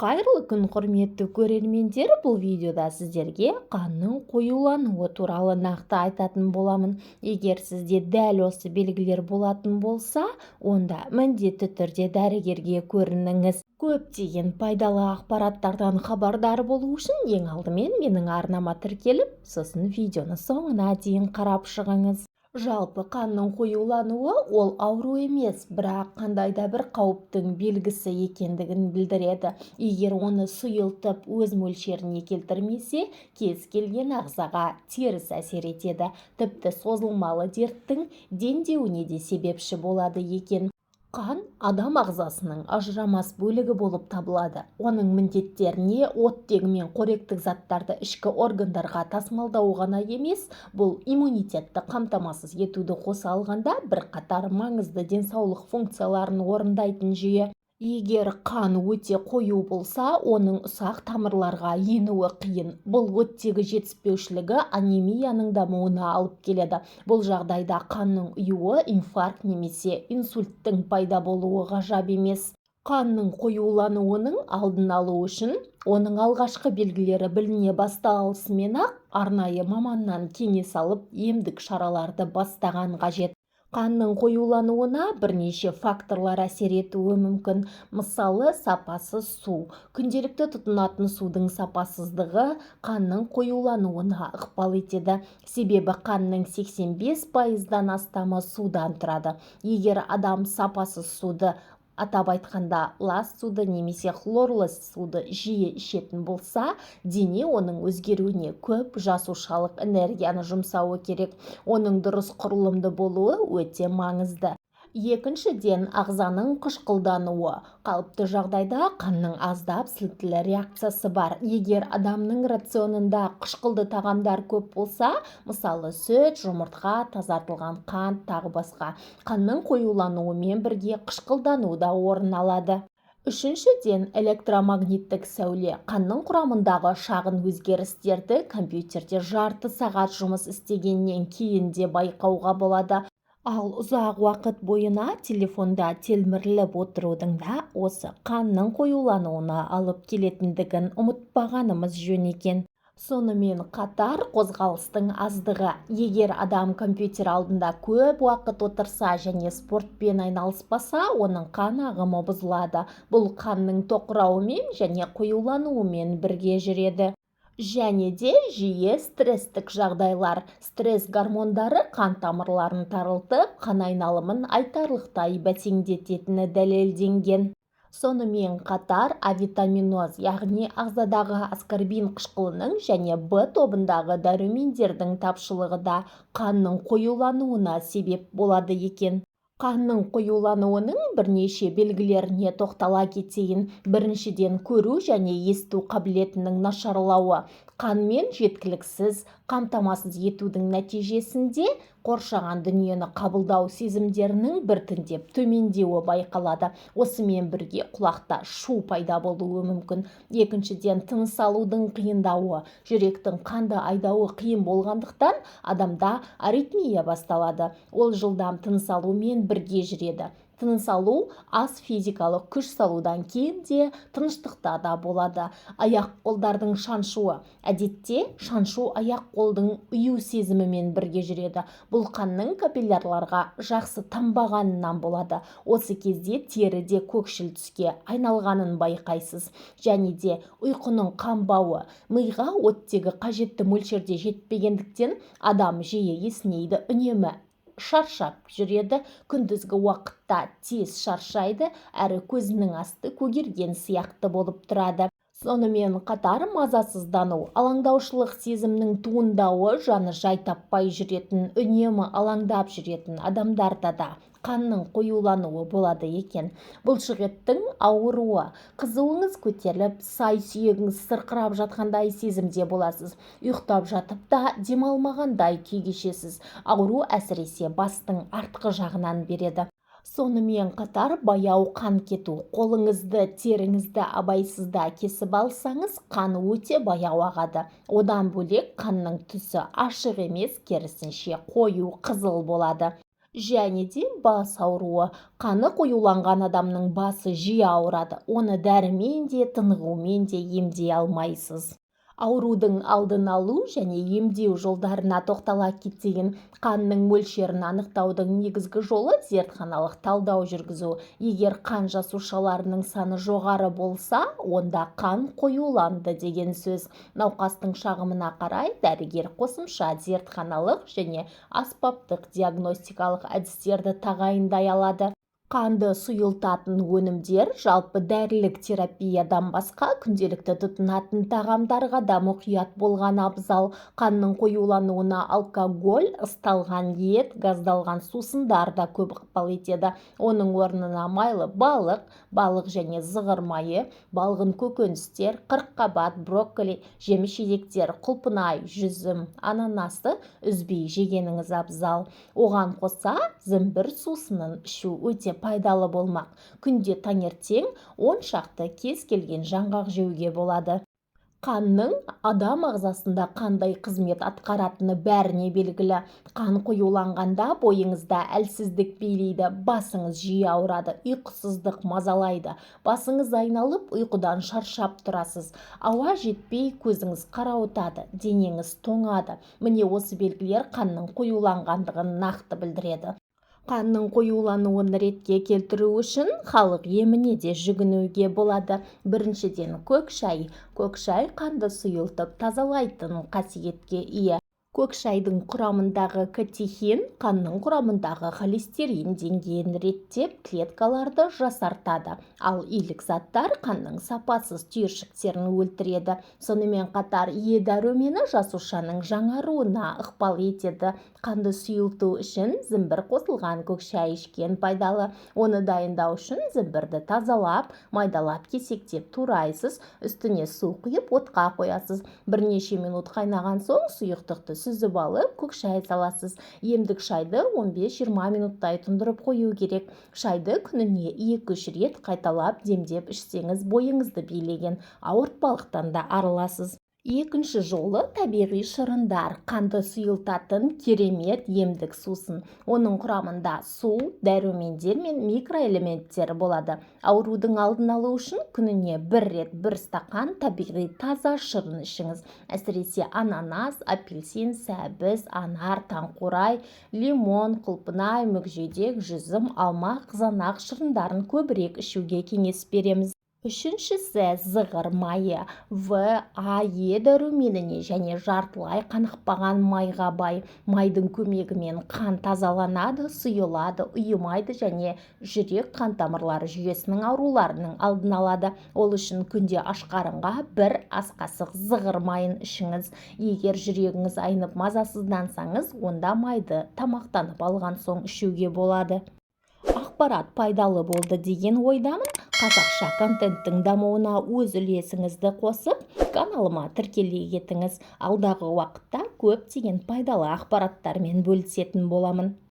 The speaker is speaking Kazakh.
Қайырлы күн, құрметті көрермендер! Бұл видеода сіздерге қанның қоюлануы туралы нақты айтатын боламын. Егер сізде дәл осы белгілер болатын болса, онда міндетті түрде дәрігерге көрініңіз. Көптеген пайдалы ақпараттардан хабардар болу үшін ең алдымен менің арнама тіркеліп, сосын видеоны соңына дейін қарап шығыңыз. Жалпы, қанның қоюлануы ол ауру емес, бірақ қандай да бір қауіптің белгісі екендігін білдіреді. Егер оны сұйылтып, өз мөлшеріне келтірмесе, кез келген ағзаға теріс әсер етеді, тіпті созылмалы дерттің дендеуіне де себепші болады екен. Қан адам ағзасының ажырамас бөлігі болып табылады. Оның міндеттеріне оттегі мен қоректік заттарды ішкі органдарға тасымалдау ғана емес, бұл иммунитетті қамтамасыз етуді қоса алғанда, бірқатар маңызды денсаулық функцияларын орындайтын жүйе. Егер қан өте қою болса, оның ұсақ тамырларға енуі қиын. Бұл оттегі жетіспеушілігі, анемияның дамуына алып келеді. Бұл жағдайда қанның ұюы, инфаркт немесе инсульттің пайда болуы ғажап емес. Қанның қоюлануының алдын алу үшін оның алғашқы белгілері біліне басталысымен-ақ арнайы маманнан кеңес алып, емдік шараларды бастаған қажет. Қанның қоюлануына бірнеше факторлар әсер етуі мүмкін. Мысалы, сапасыз су. Күнделікті тұтынатын судың сапасыздығы қанның қоюлануына ықпал етеді. Себебі қанның 85 пайыздан астамы судан тұрады. Егер адам сапасыз суды, атап айтқанда, лас суды немесе хлорлы суды жиі ішетін болса, дене оның өзгеруіне көп жасушалық энергияны жұмсауы керек. Оның дұрыс құрылымды болуы өте маңызды. Екіншіден, ағзаның қышқылдануы. Қалыпты жағдайда қанның аздап сілтілі реакциясы бар. Егер адамның рационында қышқылды тағамдар көп болса, мысалы, сүт, жұмыртқа, тазартылған қант, тағы басқа, қанның қоюлануымен бірге қышқылдану да орын алады. Үшіншіден, электромагниттік сәуле. Қанның құрамындағы шағын өзгерістерді компьютерде жарты сағат жұмыс істегеннен кейін де байқауға болады. Ал ұзақ уақыт бойына телефонда телміріліп отырудың да осы қанның қоюлануына алып келетіндігін ұмытпағанымыз жөн екен. Сонымен қатар, қозғалыстың аздығы. Егер адам компьютер алдында көп уақыт отырса және спортпен айналыспаса, оның қан ағымы бұзылады. Бұл қанның тоқырауымен және қоюлануымен бірге жүреді. Және де жиі стресстік жағдайлар. Стресс гормондары қан тамырларын тарылтып, қан айналымын айтарлықтай бәсеңдететіні дәлелденген. Сонымен қатар, авитаминоз, яғни ағзадағы аскорбин қышқылының және В тобындағы дәрумендердің тапшылығы да қанның қоюлануына себеп болады екен. Қанның қоюлануының бірнеше белгілеріне тоқтала кетейін. Біріншіден, көру және есту қабілетінің нашарлауы. Қанмен жеткіліксіз қамтамасыз етудің нәтижесінде қоршаған дүниені қабылдау сезімдерінің біртіндеп төмендеуі байқалады. Осымен бірге құлақта шу пайда болуы мүмкін. Екіншіден, тыныс алудың қиындауы. Жүректің қанды айдауы қиын болғандықтан, адамда аритмия басталады. Ол жылдам тыныс алумен бірге жүреді. Тыныс алу аз физикалық күш салудан кейін де, тыныштықта да болады. Аяқ қолдардың шаншуы. Әдетте шаншу аяқ қолдың ұю сезімімен бірге жүреді. Бұл қанның капиллярларға жақсы тамбағанынан болады. Осы кезде тері де көкшіл түске айналғанын байқайсыз. Және де ұйқының қанбауы. Миға оттегі қажетті мөлшерде жетпегендіктен, адам жиі есінейді, үнемі шаршап жүреді, күндізгі уақытта тез шаршайды, әрі көзінің асты көгерген сияқты болып тұрады. Сонымен қатар, мазасыздану, алаңдаушылық сезімнің туындауы. Жаны жай таппай жүретін, үнемі алаңдап жүретін адамдарда да қанның қоюлануы болады екен. Бұлшықеттің ауыруы. Қызуыңыз көтеріліп, сай сүйегіңіз сырқырап жатқандай сезімде боласыз. Ұйықтап жатып та демалмағандай күй кешесіз. Ауру әсіресе бастың артқы жағынан береді. Сонымен қатар, баяу қан кету. Қолыңызды, теріңізді абайсызда кесіп алсаңыз, қан өте баяу ағады. Одан бөлек, қанның түсі ашық емес, керісінше, қою қызыл болады. Және де бас ауруы. Қаны қоюланған адамның басы жиі ауырады. Оны дәрімен де, тынығумен де емдей алмайсыз. Аурудың алдын алу және емдеу жолдарына тоқтала кетейін. Қанның мөлшерін анықтаудың негізгі жолы – зертханалық талдау жүргізу. Егер қан жасушаларының саны жоғары болса, онда қан қоюланды деген сөз. Науқастың шағымына қарай дәрігер қосымша зертханалық және аспаптық диагностикалық әдістерді тағайындай алады. Қанды сұйылтатын өнімдер. Жалпы, дәрілік терапиядан басқа күнделікті тұтынатын тағамдарға да мұқият болған абзал. Қанның қоюлануына алкоголь, ысталған ет, газдалған сусындар да көп ықпал етеді. Оның орнына майлы балық, балық және зығыр майы, балғын көкөністер, қырыққабат, брокколи, жеміс-жидектер, құлпынай, жүзім, ананасты үзбей жегеніңіз абзал. Оған қоса зімбір сусынын ішу өте пайдалы болмақ. Күнде таңертең 10 шақты кез келген жаңғақ жеуге болады. Қанның адам ағзасында қандай қызмет атқаратыны бәріне белгілі. Қан қоюланғанда бойыңызда әлсіздік билейді, басыңыз жиі ауырады, ұйқысыздық мазалайды, басыңыз айналып, ұйқыдан шаршап тұрасыз, ауа жетпей, көзіңіз қарауытады, денеңіз тоңады. Міне, осы белгілер қанның қоюланғандығын нақты білдіреді. Қанның қоюлануын ретке келтіру үшін халық еміне де жүгінуге болады. Біріншіден, көк шай. Көк шай қанды сұйылтып тазалайтын қасиетке ие. Көк шайдың құрамындағы катехин қанның құрамындағы холестерин деңгейін реттеп, клеткаларды жасартады. Ал илік заттар қанның сапасыз түйіршіктерін өлтіреді. Сонымен қатар Е дәрумені жасушаның жаңаруына ықпал етеді. Қанды сұйылту үшін зімбір қосылған көк шай ішкен пайдалы. Оны дайындау үшін зімбірді тазалап, майдалап кесектеп турайсыз, үстіне су құйып, отқа қоясыз. Бірнеше минут қайнаған соң сұйықтықты сүзіп алып, көк шай саласыз. Емдік шайды 15-20 минуттай тұндырып қою керек. Шайды күніне 2-3 рет қайталап демдеп ішсеңіз, бойыңызды билеген ауыртпалықтан да арыласыз. Екінші жолы – табиғи шырындар. Қанды сұйылтатын керемет емдік сусын. Оның құрамында су, дәрумендер мен микроэлементтер болады. Аурудың алдын алу үшін күніне бір рет бір стақан табиғи таза шырын ішіңіз. Әсіресе ананас, апельсин, сәбіз, анар, таңқурай, лимон, құлпынай, мүкжидек, жүзім, алма, қызанақ шырындарын көбірек ішуге кеңес береміз. Үшіншісі – зығыр майы. В, А, Е дәруменіне және жартылай қанықпаған майға бай. Майдың көмегімен қан тазаланады, сұйылады, ұйымайды және жүрек қан тамырлары жүйесінің ауруларының алдын алады. Ол үшін күнде аш қарынға бір ас қасық зығыр майын ішіңіз. Егер жүрегіңіз айнып, мазасыздансаңыз, онда майды тамақтанып алған соң ішуге болады. Ақпарат пайдалы болды деген ойдамын. Қазақша контенттің дамуына өз үлесіңізді қосып, каналыма тіркеле кетіңіз. Алдағы уақытта көптеген пайдалы ақпараттармен бөлісетін боламын.